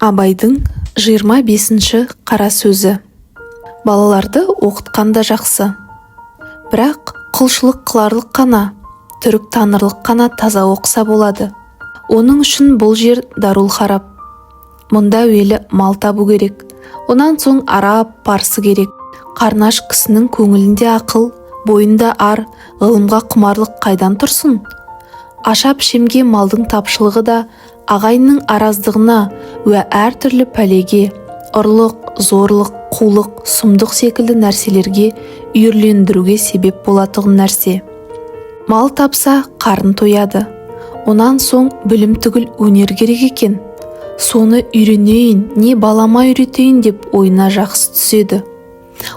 Абайдың 25-ші қара сөзі. Балаларды оқытқан да жақсы, бірақ құлшылық қыларлық қана, түрік танырлық қана таза оқыса болады. Оның үшін бұл жер дарул-харап. Мұнда әуелі мал табу керек, онан соң араб, парсы керек. Қарны аш кісінің көңілінде ақыл, бойында ар, ғылымға құмарлық қайдан тұрсын? Аша пішемге малдың тапшылығы да ағайынның араздығына уә әртүрлі пәлеге, ұрлық, зорлық, қулық, сұмдық секілді нәрселерге үйірлендіруге себеп болатұғын нәрсе. Мал тапса, қарын тояды. Онан соң білім түгіл өнер керек екен. Соны үйренейін, не балама үйретейін деп ойына жақсы түседі.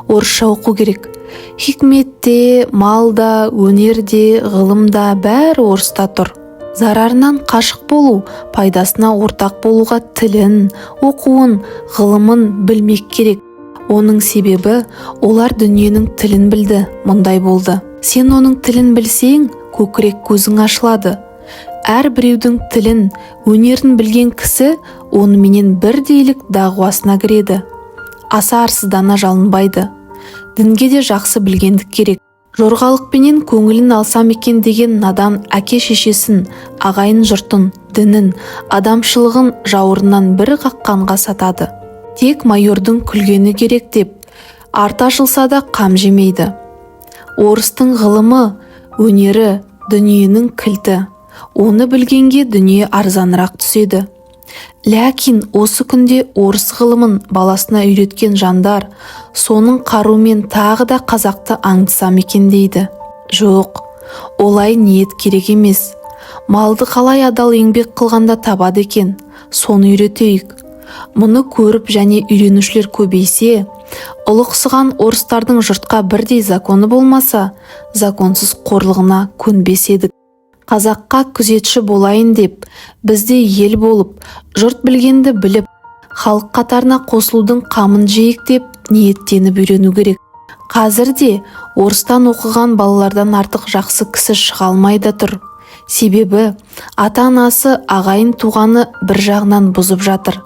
Орысша оқу керек. Хикмет те, мал да, өнер де, ғылым да бәрі орыста тұр. Зарарынан қашық болу, пайдасына ортақ болуға тілін, оқуын, ғылымын білмек керек. Оның себебі, олар дүниенің тілін білді, мұндай болды. Сен оның тілін білсең, көкірек көзің ашылады. Әр біреудің тілін, өнерін білген кісі оныменен бірдейлік дағуасына кіреді, аса арсыздана жалынбайды. Дінге де жақсы білгендік керек. Жорғалықпенен көңілін алсам екен деген надан әке-шешесін, ағайын жұртын, дінін, адамшылығын жауырыннан бір қаққанға сатады. Тек майордың күлгені керек деп арты ашылса да қам жемейді. Орыстың ғылымы, өнері дүниенің кілті. Оны білгенге дүние арзанырақ түседі. Ләкин осы күнде орыс ғылымын баласына үйреткен жандар соның қаруымен тағы да қазақты аңдысам екен дейді. Жоқ, олай ниет керек емес. Малды қалай адал еңбек қылғанда табады екен, соны үйретейік. Мұны көріп және үйренушілер көбейсе, ұлықсыған орыстардың жұртқа бірдей законы болмаса, законсыз қорлығына көнбес едік. Қазаққа күзетші болайын деп, бізде ел болып, жұрт білгенді біліп, халық қатарына қосылудың қамын жейік деп ниеттеніп үйрену керек. Қазір де орыстан оқыған балалардан артық жақсы кісі шыға алмай да тұр. Себебі ата-анасы, ағайын туғаны бір жағынан бұзып жатыр.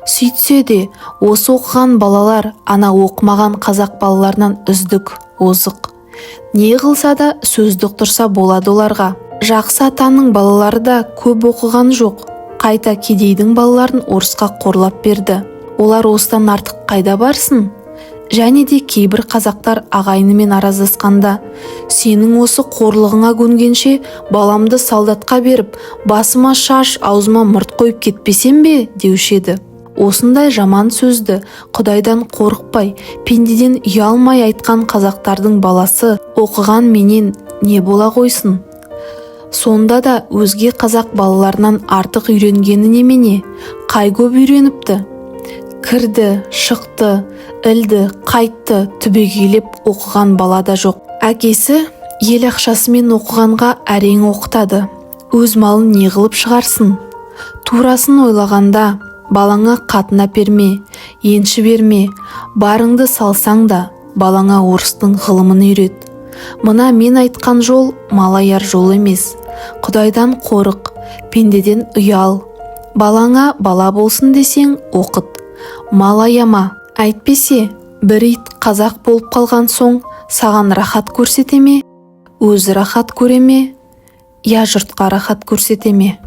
Сөйтсе де осы оқыған балалар ана оқымаған қазақ балаларынан үздік, озық. Не қылса да сөзді ұқтырса болады оларға. Жақсы атаның балалары да көп оқыған жоқ, қайта кедейдің балаларын орысқа қорлап берді. Олар осыдан артық қайда барсын? Және де кейбір қазақтар ағайынымен араздасқанда: «Сенің осы қорлығыңа көнгенше, баламды солдатқа беріп, басыма шаш, аузыма мұрт қойып кетпесем бе?» деуші еді. Осындай жаман сөзді құдайдан қорықпай, пендеден ұялмай айтқан қазақтардың баласы оқыған менен не бола қойсын? Сонда да өзге қазақ балаларынан артық үйренгені немене? Қай көп үйреніпті? Кірді, шықты, ілді, қайтты, түбегейлеп оқыған бала да жоқ. Әкесі ел ақшасымен оқығанға әрең оқытады. Өз малын не қылып шығарсын? Турасын ойлағанда, балаңа қатын әперме, енші берме, барыңды салсаң да, балаңа орыстың ғылымын үйрет. Мына мен айтқан жол мал аяр жол емес. Құдайдан қорық, пендеден ұял. Балаңа бала болсын десең, оқыт, мал аяма. Әйтпесе бір ит қазақ болып қалған соң саған рахат көрсете ме, өзі рахат көре ме, я жұртқа рахат көрсете ме?